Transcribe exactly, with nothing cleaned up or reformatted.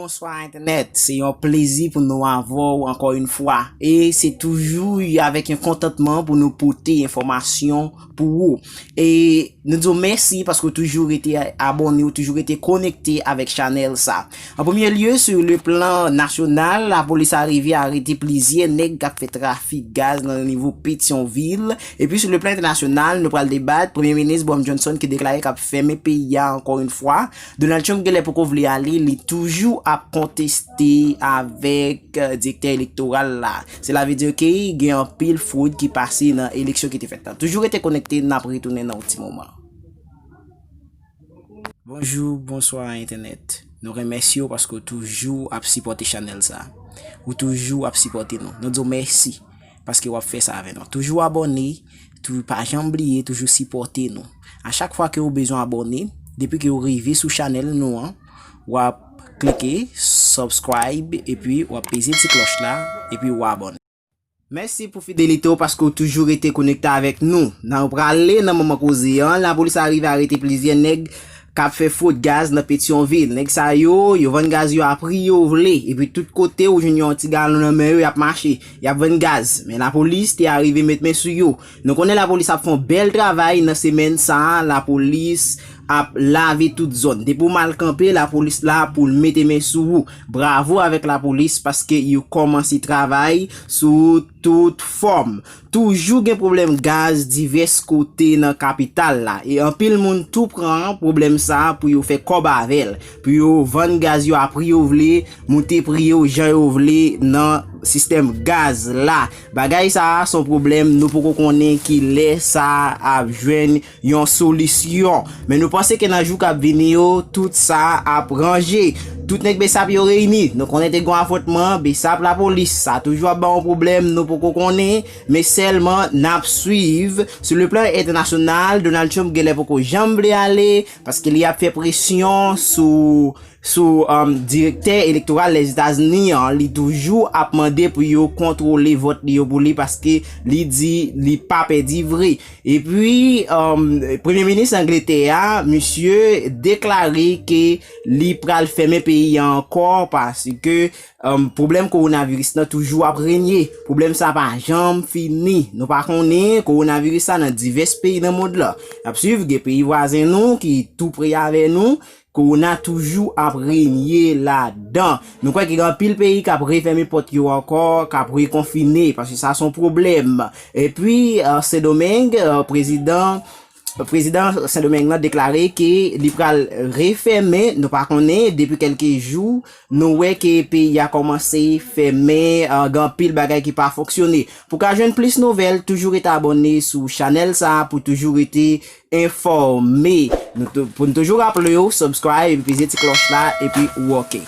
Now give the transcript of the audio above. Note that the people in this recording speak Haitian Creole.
Bonswa entènèt, se yon plezi pou nou avè w ankò yon fwa. E se toujou avèk yon kontantman pou nou pote enfòmasyon pou ou. E nou di w mèsi paske w toujou rete abòne, w toujou rete konekte avèk chanèl sa. An premye lye, sou le plan nasyonal, lapolis arive arete plizyè nèg k ap fè trafik gaz nan nivo Petyonvil. Epi sou le plan entènasyonal, nou pral debat, Premye Minis Brown Johnson ki deklare k ap fèmen peyi a ankò yon fwa. Donald Trump genlè poko vle ale, li toujou ap konteste avèk, eh, direktè elektoral la. Sela vle di ke gen anpil fwod ki pase nan eleksyon ki te fèt la. Toujou rete konekte, n ap retounen nan yon ti moman. Bonjou, bonswa entènèt. Nou remèsye w paske w toujou ap sipòte chanèl sa. Ou toujou ap sipòte nou. Nou di w mèsi paske w ap fè sa avè nou. Toujou abòne, tou, pa janm bliye, toujou sipòte nou. A chak fwa ke w bezwen abòne, depi ke w rive sou chanèl nou an, w ap klike subscribe, epi w ap peze ti klòch la, epi w abòne. Mèsi pou fidelite w paske w toujou rete konekte avèk nou. Nan prale nan moman koze an, lapolis arive arete plizyè nèg k ap fè fwod gaz nan Petyonvil. Nèg sa yo, yo vann gaz yo a pri yo vle. Epi tout kote ou jwenn yon ti galon nan men yo, y ap mache, y ap vann gaz. Men lapolis te arive met men sou yo. Nou konnen lapolis ap fè yon bèl travay nan semèn sa a, lapolis ap lave tout zòn. Depi w mal kanpe, lapolis la pou l mete men sou ou. Bravo avèk lapolis paske yo kòmanse travay sou tout fòm. Toujou gen pwoblèm gaz divès kote nan kapital la. E anpil moun tou pran pwoblèm sa a pou yo fè kòb avè l. Pou yo vann gaz yo a pri yo vle, moute pri yo jan yo vle nan sistèm gaz la. Bagay sa a se yon pwoblèm, nou poko konnen ki lè sa a ap jwenn yon solisyon. Men nou panse ke nan jou k ap vini yo, tout sa ap ranje. Tout nèg Besap yo reyini. Nou konnen te gen yon afwontman, Besap lapolis. Sa toujou ap ba yon pwoblèm, nou poko konnen. Men sèlman, n ap swiv. Sou le plan entènasyonal, Donald Trump genlè poko janm vle ale, paske li ap fè presyon sou sou, um, direktè elektoral Lèzetazini an, li toujou ap mande pou yo kontwole vòt li yo pou li paske li di li pa pèdi vre. Epi, um, Premye Minis Angletè a, misye deklare ke li pral fèmen peyi a ankò paske, um, pwoblèm kowonaviris lan toujou ap renye. Pwoblèm sa pa janm fini. Nou pa konnen kowonaviris la nan divès peyi nan mond lan. N ap swiv, gen peyi vwazen nou ki tou pre avè nou. Kowona toujou ap renye ladan. Nou kwè ke gen anpil peyi k ap refèmen pòt yo ankò, k ap rekonfine, paske sa se yon pwoblèm. Epi, eh, Sendomeng, eh, prezidan, prezidan Sendomeng lan deklare ke li pral refèmen, nou pa konnen, depi kèlke jou, nou wè ke peyi a kòmanse fèmen, eh, gen anpil bagay ki pa fonksyone. Pou ka jwenn plis nouvèl, toujou rete abòne sou chanèl sa a pou toujou rete enfòme. Nou tou-, pou n toujou raple w, subscribe, epi peze ti klòch la, epi ou oke.